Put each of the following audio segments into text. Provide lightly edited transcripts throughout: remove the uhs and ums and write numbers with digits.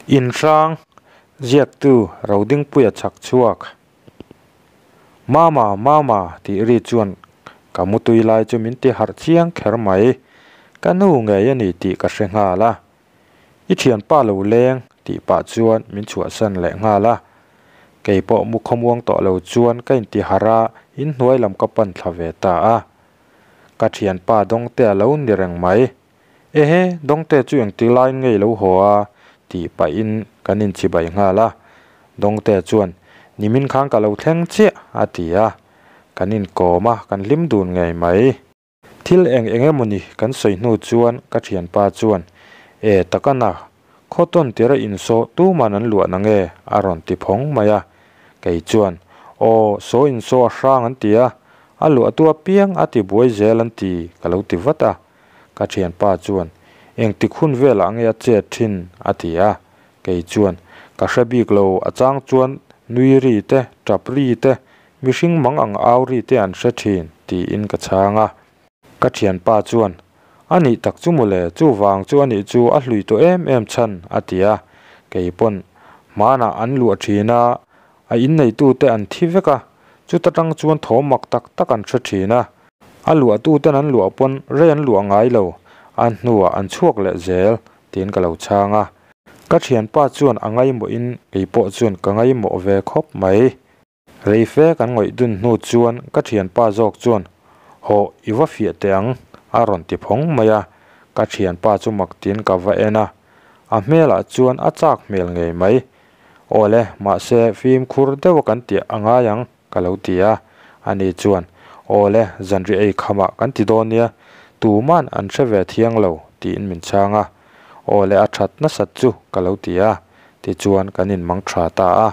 Inhrang, Ziaktu Rodingpuia chhak chhuak. Mama, Mama tih ri chuan ka mutui lai chu min ti harh chiang kher mai. Ka nu ngei a ni tih ka hre nghal a. I thianpa lo leng tih pah chuan min chhuahsan leh nghal a. Kei pawh mu khawmuang tawh lo chuan ka inti harh a, inhnuai lam ka pan thla ve ta a. Ka thianpa Dawngte a lo ni reng mai. Ehe, Dawngte chu engti laiin nge i lo haw a? tih pahin kan inchibai nghal a. Dawngte chuan, Nimin khan ka lo thleng chiah, a ti a. Kan inkawm a, kan hlim dun ngei mai. Thil eng eng emawni kan sawi hnu chuan ka thianpa chuan, E takana, khawtawn tira insawh tuman an luah na nge? a rawn ti phawng mai a. Kei chuan, Aw, saw insawh a hrang an ti a, a luahtu apiang a ti buai zel an ti, ka lo ti vat a. Ka thianpa chuan, Engtik hun velah nge a chet thin? a ti a. Kei chuan, Ka hre bik lo, a chang chuan nui ri te, tap ri te, mihring mang ang au ri te an hre thin, tiin ka chhang a. Ka thianpa chuan, A nih tak chu mawle, chuvang chu a nih chu a hlui tawh em em chhan, a ti a. Kei pawn, Hmanah an luah thin a, a inneitute an thi vek a, chuta tang chuan thawm mak tak tak an hre thin a. A luahtuten an luah pawn rei an luah ngai lo, a hnuah an chhuak leh zel, tiin ka lo chhang a. Ka thianpa chuan a ngaimawhin kei pawh chuan ka ngaimawh ve khawp mai. Rei fe kan ngawih dun hnu chuan ka thianpa zawk chuan, Hawh, i va fiah teh ang, a rawn ti phawng mai a. Ka thianpa chu mak tiin ka va en a, a hmelah chuan a chak hmel ngei mai. Awle, mahse fimkhur deuha kan tih a ngai ang. Ka lo ti a, ani chuan, Aw le, zanriah ei khamah kan ti dawn nia, tuman an hre ve thiang lo, tiin min chhang a. Aw le, a that nasat chu, ka lo ti a, tichuan kan inmang tha ta a.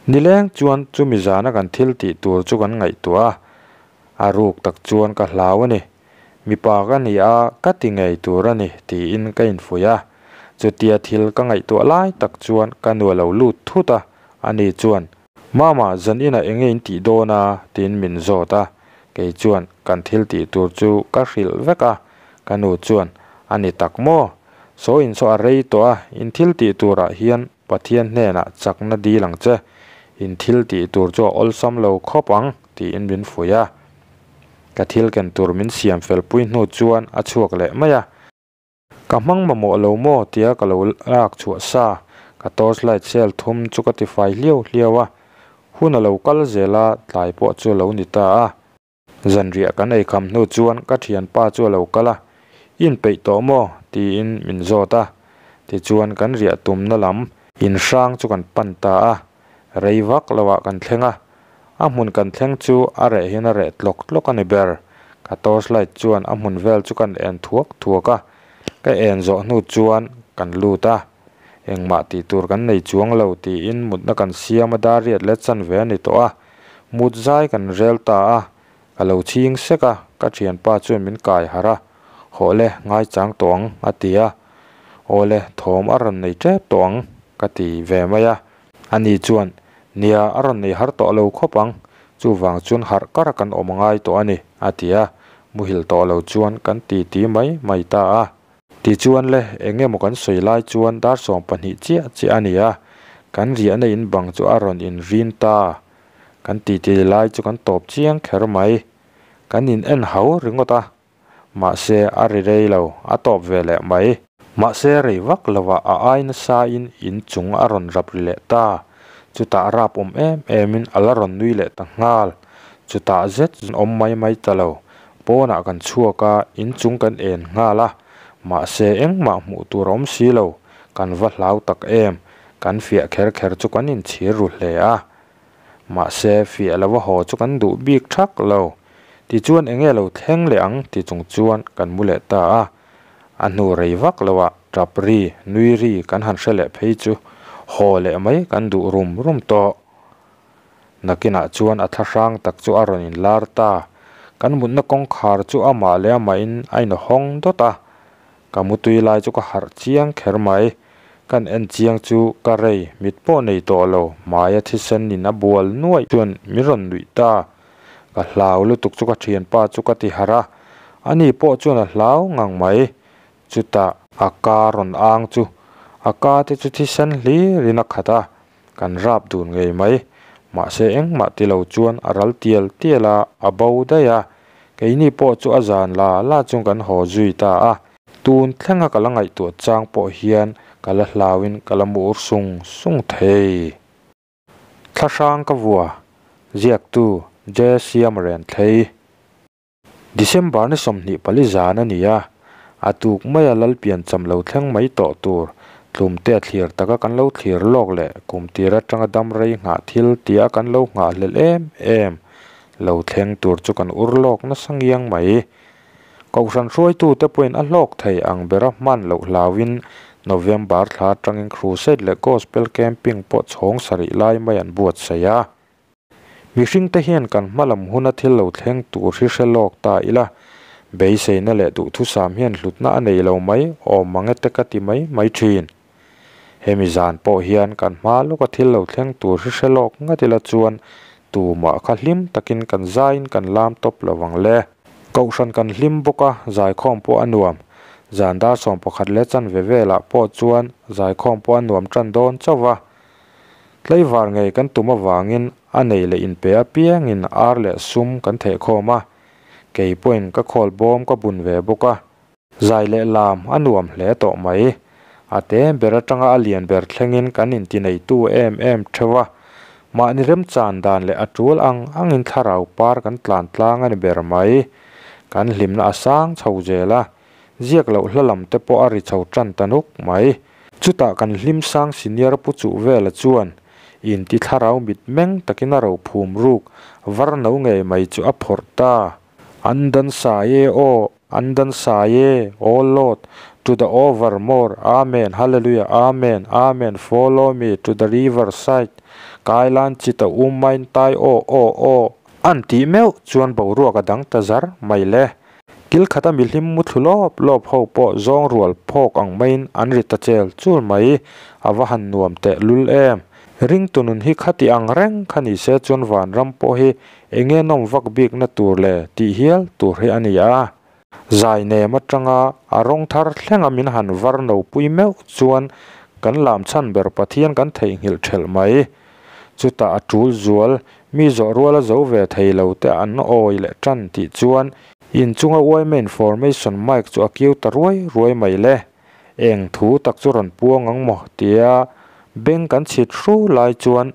Nileng chuan chumi zana kan thil tih tur chu kan ngaihtuah a, a ruk tak chuan ka hlau a ni. Mipa ka ni a, ka ti ngei tur a ni, tiin ka infuih a. Chutia thil ka ngaihtuah lai tak chuan ka nu a lo lut thut a, ani chuan, Mama, zan inah eng nge in tih dawn a? tiin min zawt a. Kei chuan kan thil tih tur chu ka hrilh vek a. Ka nu chuan, A ni tak maw? Saw in saw a rei tawh a, in thil tih turah hian Pathian hnenah chakna dil ang che. In thil tih tur chu a awlsam lo khawp ang, tiin min fuih a. Ka thil ken tur min siam fel pui hnu chuan a chhuak leh mai a. Ka hmang mamawh lo maw tia ka lo lak chhuah sa, ka torch light cell thum chu ka ti fai hliau hliau a, hun a lo kal zel a, tlai pawh chu a lo ni ta a. Zanriah kan ei kham hnu chuan ka thianpa chu a lo kal a, I inpeih tawh maw? tiin min zawt a, tichuan kan riah tumna lam inhrang chu kan pan ta a, rei vak loah kan thleng a, A hmun kan thleng chu a reh hian a reh tlawk tlawk a ni ber. Ka torch light chuan a hmun vel chu kan en thuak thuak a, ka en zawh hnu chuan kan lut a. Engmah tih tur kan nei chuang lo tiin mutna kan siam a dar riat let chan ve a ni tawh a. Mut zai kan rel ta a, ka lo chhing sek a, ka thianpa chuan min kai harh a, Hawh le, ngaichang tawh ang a ti a. Aw le, thawm a rawn nei tep tawh ang ka ti ve mai a. Ani chuan, Nia, a rawn nei har tawh lo khawp ang, chuvang chuan harh kar a kan awm ngai tawh a ni, a ti a, muhil tawh lo chuan kan ti ti mai mai ta a. Tichuan le, eng emaw kan sawi lai chuan dar 20 chiah chiah a ni a, kan riahna in bang chu a rawn inrin ta. Kan ti ti lai chu kan tawp chiang kher mai. Kan in en hau ringawt a, Mahse, a ri rei lo, a tawp ve leh mai. Mahse, rei vak lovah a ai nasain in chung a rawn rap ri leh ta. Chutah rap awm em emin a la rawn nui leh ta nghal. Chutah zet awm mai mai ta lo. Pawnah kan chhuak a, in chung kan en nghal a. Mahse, engmah hmuh tur a awm si lo. Kan va hlau tak em. Kan fiah kher kher chu kan inchhir ru hle a. Mahse, fiah lova haw chu kan duh bik thak lo. Tichuan eng nge lo thleng leh ang ti chung chuan kan mu leh ta a. A hnu rei vak loah tap ri, nui ri kan han hre leh phei chu haw leh mai kan duh rum rum tawh. Nakinah chuan a thlahrang tak chu a rawn inlar ta. Kan mutna kawngkhar chu amah leh amahin a inhawng dawt a. Ka mutui lai chu ka harh chiang kher mai. Kan en chiang chu ka rei, mit pawh nei tawh lo, hmaia thisen in a bual nuaih chuan min rawn nuih ta. Ka hlau lutuk chu ka thianpa chu ka ti harh a, ani pawh chuan a hlau ngang mai. Chutah a ka rawn ang chu A ka te chu thisen hlirin a khat a, kan rap dun ngei mai. Mahse engmah ti lo chuan a ral tial tial a, a bo daih a. Keini pawh chu a zan la la chung kan haw zui ta a. Tun thlenga ka la ngaihtuah chang pawh hian ka la hlauin ka la mur sung sung thei. Thlahrang ka vua, ziaktu J. Siamrenthlei. December ni 24 zan a ni a, a tuk maia lal piancham lo thleng mai tawh tur tlumte a thlir taka kan lo thlir lawk leh kum tir atanga dam rei nghah thil tia kan lo nghahhlelh em em lo thleng tur chu kan ur lawk nasa ngiang mai. Kohhran hruaitute pawhin a hlawk thei ang bera hman loh hlauin November thla atangin Crusade leh Gospel Camping pawh chhawng sarih lai mai an buatsaih a. Mihringte hian kan hmalam huna thil lo thleng tur hi hre lawk ta ila, beiseina leh duhthusam hian hlutna a nei lo mai awm mange te ka ti mai mai thin. Hemi zan pawh hian kan hma lawka thil lo thleng tur hi hre lawk ngat ila chuan tumah kha hlim takin kan zaiin kan lam tawp lo ang le. Kohhran kan hlim bawk a, zaikhawm pawh a nuam. Zan dar 11 leh chanve velah pawh chuan zaikhawm pawh a nuam tan dawn chauh va. Tlaivar ngei kan tum avangin a nei leh inpe apiangin ar leh sum kan thehkhawm a. Kei pawhin ka khawl bawm ka bun ve bawk a. Zai leh lam a nuam hle tawh mai. A te ber atanga a lian ber thlengin kan intineitu em em theuh a. Mahni remchan dan leh a tul ang angin thlarau par kan tlan tlang a ni ber mai. Kan hlimna a sang chho zel a. Ziak loh hla lam te pawh a ri chho tan ta nuk mai. Chutah kan hlim sang senior pu chuh vela chuan inti thlarau mit meng takin a ro phum ruk var no ngei mai chu a phawrh ta. An dan sa e aw, an dan sa e, O Lord, to the overmore, Amen, Hallelujah, Amen, Amen, follow me to the river side, Kailan chita umain tai aw aw aw. An tih meuh chuan boruak a dang ta zar mai le. Kil khata mi hlim mu thlu lawp lawp ho pawh zawng rual phawk ang maiin an ri ta chel chul mai. A va han nuam teh lul em. Ring tunun hi khati ang reng kha ni se chuan vanram pawh hi enge nawm vak bikna tur le tih hial tur hi a ni a. Zai nem atanga a rawng thar thlenga min han var no pui meuh chuan kan lam chhan ber Pathian kan theihnghilh thelh mai. Chutah a tul zual mi zawh ruala zo ve thei lo te an awi leh tan tih chuan inchunga uaima information mic chu a kiu ta ruai ruai mai le. Eng thu tak chu rawn puang ang maw tia beng kan chhit hru lai chuan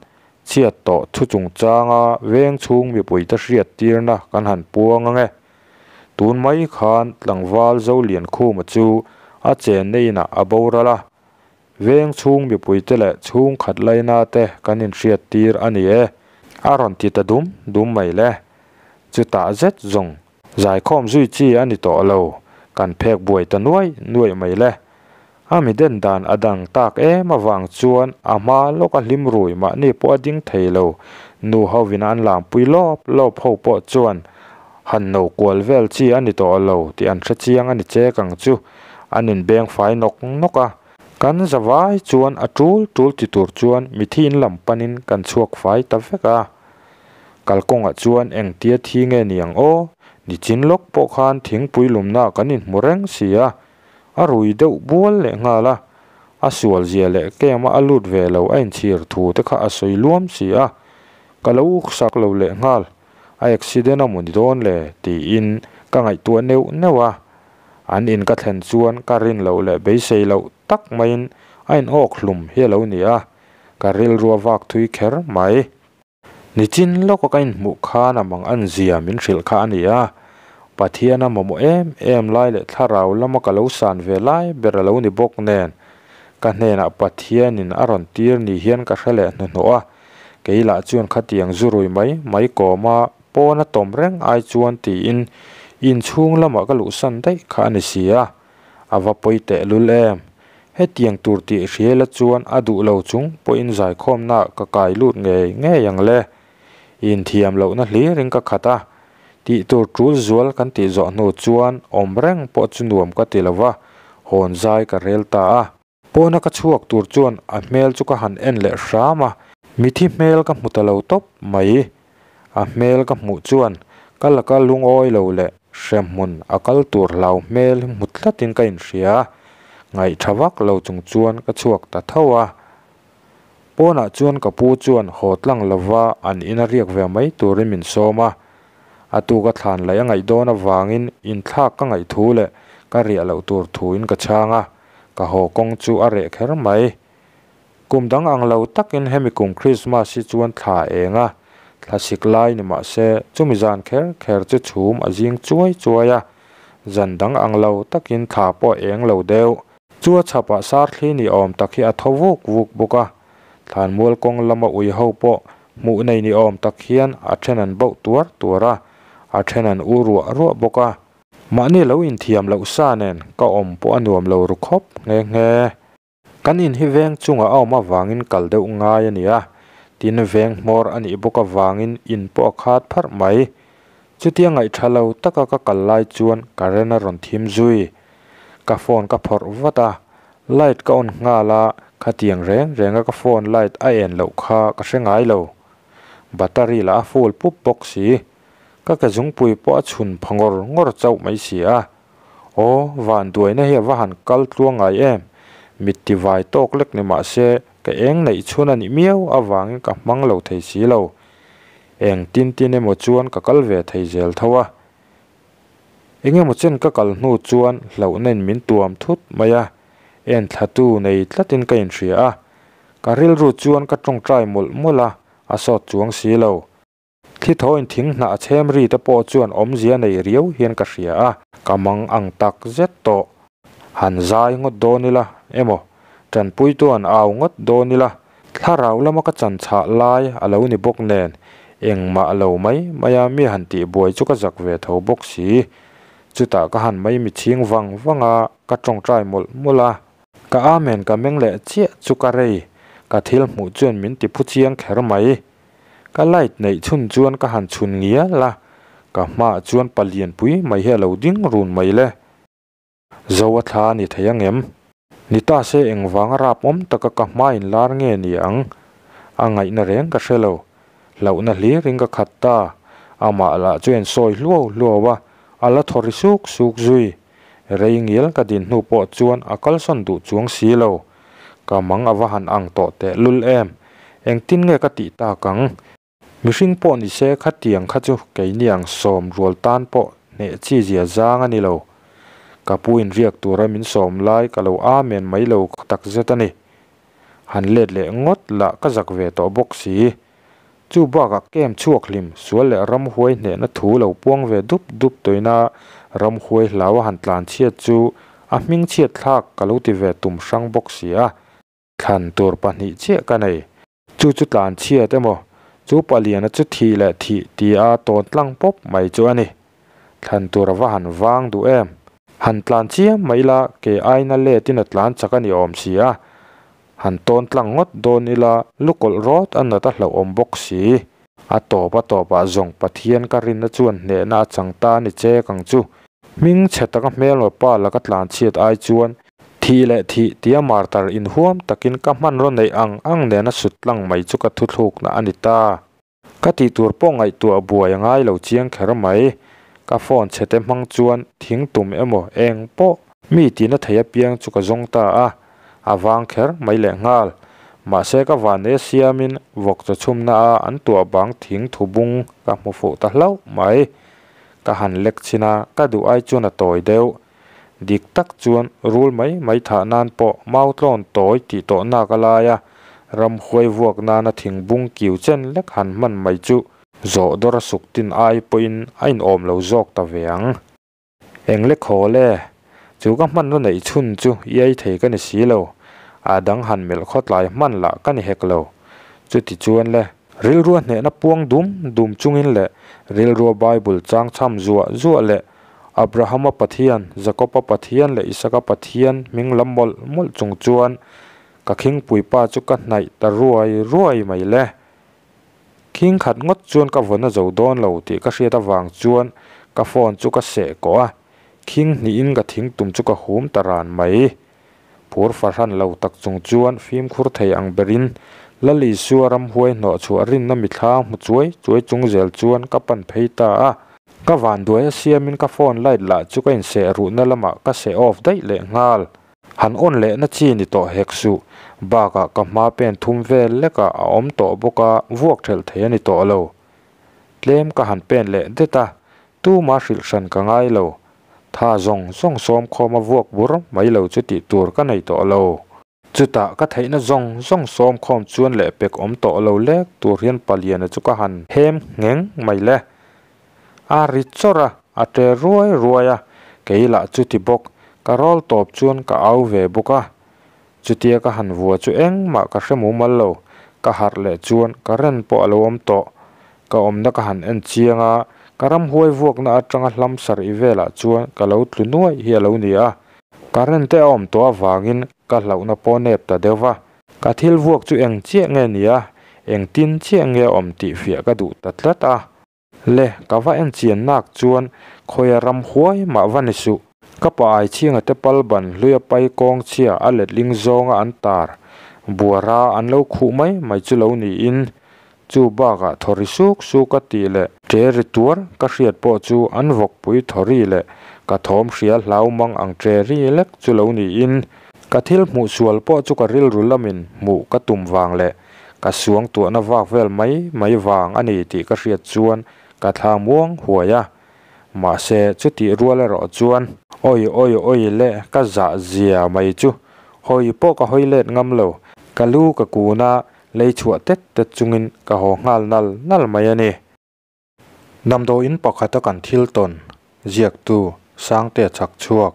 chhiat tawh thu chungchanga veng chhung mipui te hriat tirna kan han puang ange. Tun mai khan tlangval zo lian khuma chu a chen na inah a boral a. Veng chhung mipui te leh chhung khat laina te kan inhriat tir a ni e. A rawn ti ta dum dum mai le. Chutah zet zawng zaikhawm zui chi a ni tawh lo. Kan phek buai ta nuai nuai mai le. A mi den dan a dang tak em awang chuan a hma lawka hlim rui mahni pawh a ding thei lo. Nu hovin an lam pui lawp lawp ho pawh chuan han no kual vel chi a ni tawh lo tih an hre chiang a ni chek ang chu. An inbeng fai nawk nawk a. Kan zawai chuan a tul tul ti tur chuan mithi in lam panin kan chhuak fai ta vek a. Kalkawngah chuan eng tia thi nge ni ang aw. Nichin lawk pawh khan thingpui lumna kan inhmu reng si a. A rui deuh bual leh nghal a. A sual zia leh kema a lut ve lo a inchhir thu te kha a sawi luam si a. Ka lo uk sak lo leh nghal. A accident a mu ni dawn le tiin ka ngaihtuah neuh neuh a. An in ka thlen chuan ka rin loh leh beisei loh tak maiin a in awk hlum hi a lo ni a. Ka rilru a vak thui kher mai. Nichin lawka ka inhmuh khan a mang an zia min hrilh kha a ni a. Pathian a mamawh em em lai leh thlarau lama ka lo san ve lai ber a lo ni bawk nen. Ka hnenah Pathianin a rawn tir ni hian ka hre leh hnuhnawh a. Keilah chuan khatiang zurui mai mai kawma pawn a tawm reng ai chuan tiin inchhung lamah ka luhsan daih kha a ni si a. A va pawi teh lul em. Hetiang tur tih hriala chuan a duh lo chung pawhin zaikhawmna ka kai lut ngei ngei ang le. Inthiam lohna hlirin ka khat a. Tih tur tul zual kan tih zawh hnu chuan awm reng pawh chu nuam ka ti lova. Hawn zai ka rel ta a. Pawna ka chhuak tur chuan a hmel chu ka han en leh hram a. Mithi hmel ka hmu ta lo tawp mai. A hmel ka hmuh chuan ka laka lungawi lo leh hremhmun a kal tur hlau hmel hmu tlatin ka inhria. Ngaih tha vak lo chung chuan ka chhuak ta tho a. Pawnah chuan ka pu chuan haw tlang lova an ina riak ve mai turin min sawm a. A tuka thlan laih a ngaih dawn avangin inthlak ka ngaih thu leh ka riah loh tur thuin ka chhang a, ka haw kawng chu a reh kher mai. Kum dang ang lo takin hemi kum Krismas hi chuan thla eng a, thla sik lai ni mah se chumi zan kher kher chu chhum a zing chuai chuai a, zan dang ang lo takin thla pawh a eng lo deuh. Chu a chhapah sarthli ni awm tak hi a tho vuk vuk bawk a, thlanmual kawng lama ui ho pawh hmuh nei ni awm tak hian a then an bauh tuar tuar a, a then an u ruah ruah bawk a. Mahni lo inthiam loh sa nen ka awm pawh a nuam lo ru khawp nghe nghe. Kan in hi veng chungah a awm avangin kal deuh ngai a ni a, tin veng hmawr a nih bawk avangin in pawh a khat pharh mai. Chutia ngaihtha lo taka ka kal lai chuan current a rawn thim zui. Ka phone ka phawrh vat a, light ka on nghal a, khatiang reng renga ka phone light a en loh kha ka hre ngai lo. Battery lah a full pup bawk si. Ka ke zungpui pawh a chhun pha ngawr ngawr chauh mai si a. Aw, van duaina hi a va han kal tluang ngai em? Mit ti vai tawk lek ni mah se, ka eng neih chhun a nih miau avangin ka hmang lo thei si lo. Eng tin tin emaw chuan ka kal ve thei zel tho a. Eng emaw chen ka kal hnu chuan hlauhna in min tuam thut mai a, en thlatu nei tlatin ka inhria a. Ka rilru chuan ka tawngtai mawlh mawlh a, a sawt chuang si lo. Thli thawiin thing hnah chhem ri te pawh chuan awmzia nei riau hian ka hria a, ka mang ang tak zet tawh. Han zai ngawt dawn ila emaw, tanpuitu an au ngawt dawn ila, thlarau lama ka chan chhah lai a lo ni bawk nen, engmah lo mai maia mi han tih buai chu ka zak ve tho bawk si. Chutah ka han mai michhing vang vang a, ka tawngtai mawlh mawlh a. Ka amen ka meng leh chiah chu ka rei, ka thil hmuh chuan min ti phu chiang kher mai. Ka light neih chhun chuan ka han chhun ngial a, ka hmaah chuan palian pui mai hi a lo ding run mai le. Zo a thla a ni thei ang em? Ni ta se engvanga rap awm taka ka hma in lar nge ni ang? A ngaihna reng ka hre lo. Hlauhna hlirin ka khat ta. Amah lah chu en sawi hluau hluau a, a la thaw ri suk suk zui. Rei ngial ka din hnu pawh chuan a kalsawn duh chuang si lo. Ka mang a va han ang tawh teh lul em? Engtin nge ka tih tak ang? Mihring pawh ni se khatiang kha chu keini ang sawm rual tan pawh hneh chi zia zang a ni lo. Ka pu in riak tura min sawm lai ka lo amen mai lo tak zet a ni. Han let leh ngawt lah ka zak ve tawh bawk si. Chu bakah camp chhuak hlim sual leh ramhuai hnehna thu lo puang ve dup dup tawina ramhuai hlau a han tlan chhiat chu a hming chhiat thlak ka lo ti ve tum hrang bawk si a. Thlan tur pahnih chiah ka nei. Chu chu tlan chhiat emaw, chu paliana chu thih leh thih tia tawn tlang pawp mai chu a ni. Thlan tur a va han vang duh em? Han tlan chiam mai la ke aina letin a tlan chak a ni awm si a. Han tawn tlang ngawt dawn ila lukawlh rawt a nat a hlauhawm bawk si. A tawp a tawpah zawng Pathian ka rinna chuan hnehna a chang ta a ni chek ang chu. Hming chhe taka hmelma pa laka tlan chhiat ai chuan thih leh thih tia martar inhuam takin ka hmanraw neih ang ang nena sut tlang mai chu ka thuthlukna a ni ta. Ka tih tur pawh ngaihtuah buai a ngai lo chiang kher mai. Ka phone chhe te hmang chuan thing tum emaw eng pawh mi tina thei apiang chu ka zawng ta a, a vang kher mai leh nghal. Mahse ka vane siamin vawk chaw chhumna a an tuah bang thing thu bung ka hmu fuh ta hlauh mai. Ka han lek chhin a, ka duh ai chuan a tawi deuh. Dik tak chuan rul mai mai thah nan pawh mau tlawn tawi tih tawh nak a lai a, ramhuai vuak nana thing bung kiu chen lek han hman mai chu zawh dawr a suk tin ai pawhin a inawm lo zawk ta ve ang. Eng le khawl e, chu ka hmanraw neih chhun chu iai thei ka ni si lo, a dang han melh khawtlai hman lah ka ni hek lo. Chuti chuan le, rilrua hnehna puang dum dum chungin leh rilrua Bible chang chham zuah zuah leh Abrahama Pathian, Jakoba Pathian leh Isaka Pathian hming lam mawlh mawlh chung chuan ka khingpui pa chu ka hnaih ta ruai ruai mai le. Khing khat ngawt chuan ka vawn a zo dawn lo tih ka hriat avang chuan ka phone chu ka seh kawh a, khing hnihin ka thing tum chu ka hum ta ran mai. Phur fahran lo tak chung chuan fimkhur thei ang berin Lal Isua ramhuai hnawh chhuah rinna mithla hmu chuai chuai chung zel chuan ka pan phei ta a. Ka vanduai a siamin ka phone light lah chu ka inseh ruhna lamah ka seh off daih leh nghal. Han on lehna chi ni tawh hek suh. Bakah ka hma pen thum vel lekah a awm tawh bawk a, vuak thelh thei a ni tawh lo. Tlem ka han pen leh det a, tuma hrilh hran ka ngai lo. Tha zawng zawng sawm khawm a vuak bur mai lo chu tih tur ka nei tawh lo. Chutah ka theihna zawng zawng sawm khawm chuan lehpek awm tawh lo lek tur hian paliana chu ka han hem ngheng mai le. A ri chawrh a, a ṭe ruai ruai a, kei lah chuti bawk, ka rawl tawp chuan ka au ve bawk a. Chutia ka han vua chu engmah ka hre mumal lo, ka harh leh chuan current pawh a lo awm tawh. Ka awmna ka han en chiang a, ka ramhuai vuakna atanga hlam sarih velah chuan ka lo tlu nuaih hi a lo ni a. Current te a awm tawh avangin ka hlauhna pawh nep ta deuh va. Ka thil vuak chu eng chiah nge ni a, engtin chiah nge a awm tih fiah ka duh ta tlat a. Le, ka va en chian nak chuan khawia ram huai mah va ni suh. Ka pa Aichhinga te pal ban hluia pai kawng chhia a letling zawnga an tar buara an lo khuh mai mai chu lo niin chu bakah thaw ri suk suk a tih leh ṭe ri tuar ka hriat pawh chu an vawkpui thaw ri leh ka thawm hria hlau mang ang ṭe ri lek chu lo niin ka thil hmuh sual pawh chu ka rilru lamin hmuh ka tum vang leh Ka suangtuahna vak vel mai mai vang a ni tih ka hriat chuan ka thla muang huai a. Mahse, chutih rual erawh chuan awi awi awi le ka zah zia mai chu hawi pawh ka hawi let ngam lo. Ka lu ka kun a, lei chhuah tet tet chungin ka haw nghal nal nal mai a ni. Damdawiin pakhata kan thil tawn, ziaktu Sangtea chak chhuak.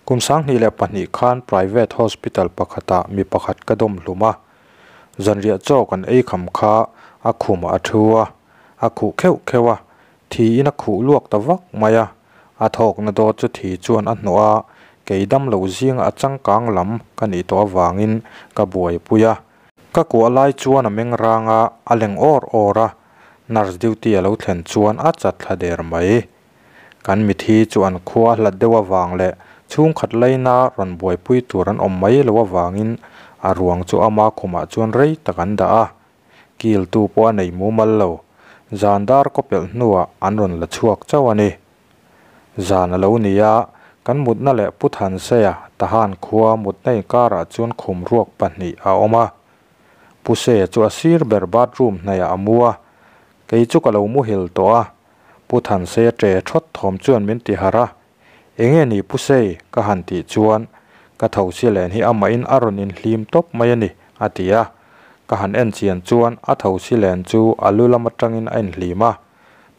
Kum 2002 khan private hospital pakhatah mi pakhat ka dawm hlum a, zanriah chaw kan ei kham kha a khumah a thu a, a khuh kheuh kheuh a, thiin a khuh luak ta vak mai a, a thawkna dawt chu thi chuan a hnawh a, kei dam lo zinga a changkang lam ka nih tawh avangin ka buaipui a. Ka kuah lai chuan a meng rang a, a leng awr awr a, nurse duty a lo thlen chuan a chat thla der mai. Kan mithi chu an khua hlat deuh avang leh chhungkhat laina rawn buaipui tur an awm mai lo avangin a ruang chu ama khumah chuan rei tak an dah a, kiltu pawh a nei mumal lo. Zan dar kaw pelh hnuah an rawn la chhuak chauh a ni. Zan a lo ni a, kan mutna leh Pu Thanseia Tahan khua mutna inkarah chuan khum ruak pahnih a awm a. Pu Seia chu a sir ber bathroom hnaihah a mu a, kei chu ka lo muhil tawh a. Pu Thanseia ṭe ṭhawt thawm chuan min ti harh a, Enge ni Pu Sei? ka han tih chuan, Ka tho si len hi amahin a rawn inhlim tawp mai a ni, a ti a. Ka han en chian chuan a tho si len chu a lu lam aṭangin a inhlim a.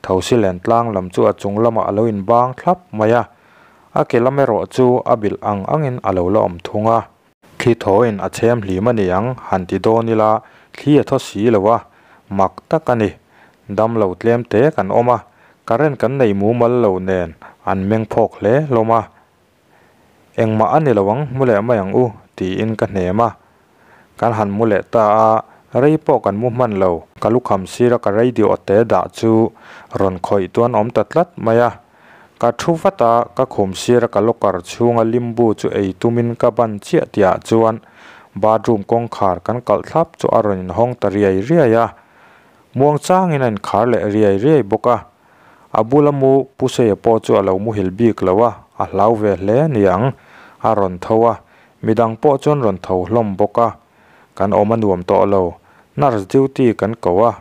Thosi len tlang lam chu a chung lamah a lo inbang thlap mai a, a ke lam erawh chu a bilh ang angin a lo la awm thung a. Thli thawiin a chhem hlim a ni ang han ti dawn ila thli a thaw si lo a, mak tak a ni. Dam lo tlem te kan awm a, current kan nei mumal lo nen an meng phawk hle hlawm a. Engmah a ni lo ang, mu leh mai ang u, tiin ka hnem a. Kan han mu leh ta a, rei pawh kan mu hman lo. Ka lukham sira ka radio te dah chu rawn khawih tuan awm ta tlat mai a. Ka thu vat a, ka khum sira ka locker chhunga limbu chu ei tumin ka ban chiah tihah chuan bathroom kawngkhar kan kalh thlap chu a rawn inhawng ta riai riai a. Muangchangin a inkhar leh riai riai bawk a. A bula mu Pu Seia pawh chu a lo muhil bik lo a, a hlau ve hle a ni ang. A rawn tho a, midang pawh chuan rawn tho hlawm bawk a. Kan awm a nuam tawh lo. Nurse duty kan ko a,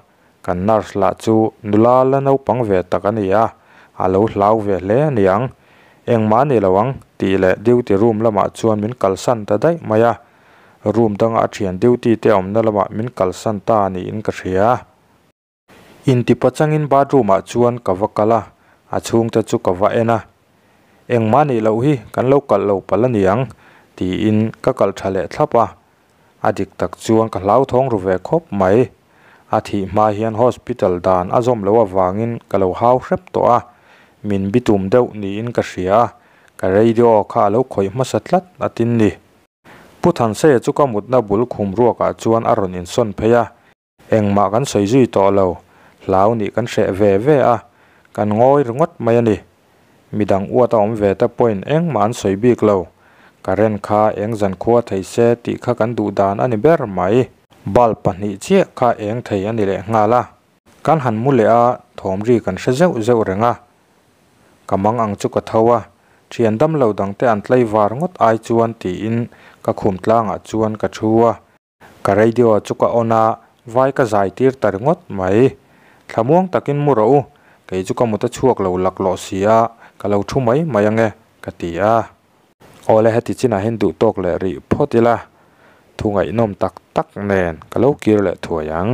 kan nurse lah chu nula la naupang ve tak a ni a, a lo hlau ve hle a ni ang. Engmah a ni lo ang tih leh duty room lamah chuan min kalsan ta daih mai a. Room danga a thian duty te awmna lamah min kalsan ta niin ka hria. Intipa changin bathroom ah chuan ka va kal a, a chhungte chu ka va en a. Engmah nih loh hi kan lo kalh lo palh a niang tiin ka kalh tha leh thlap a. A dik tak chuan ka hlauthawng ru ve khawp mai. A thih hma hian hospital dan a zawm loh avangin ka lo hau hrep tawh a, min bitum deuh niin ka hria a, ka radio kha a lo khawih hmasa tlat a tin ni. Pu Thanseia chu ka mutna bul khum ruakah chuan a rawn insawn phei a. Engmah kan sawi zui tawh lo, hlau nih kan hreh ve ve a, kan ngawi ringawt mai a ni. Midang uat a awm ve te pawhin engmah an sawi bik lo. Current kha eng zan khua thei se tih kha kan duh dan a ni ber mai. Bulb pahnih chiah kha eng thei a ni leh nghal a. Kan han mu leh a, thawm ri kan hre zeuh zeuh reng a. Ka mang ang chu ka tho a, Thian damlo dangte an tlaivar ngawt ai chuan tiin ka khum tlangah chuan ka thu a. Ka radio chu ka on a, vai ka zai tir ta ringawt mai. Thlamuang takin mu rawh u, kei chu ka mut a chhuak lo laklawh si a, ka lo thu mai mai ange, ka ti a. Awle heti chinah hian duhtawk leh rih phawt ila, thu ngaihnawm tak tak nen ka lo kir leh thuai ang.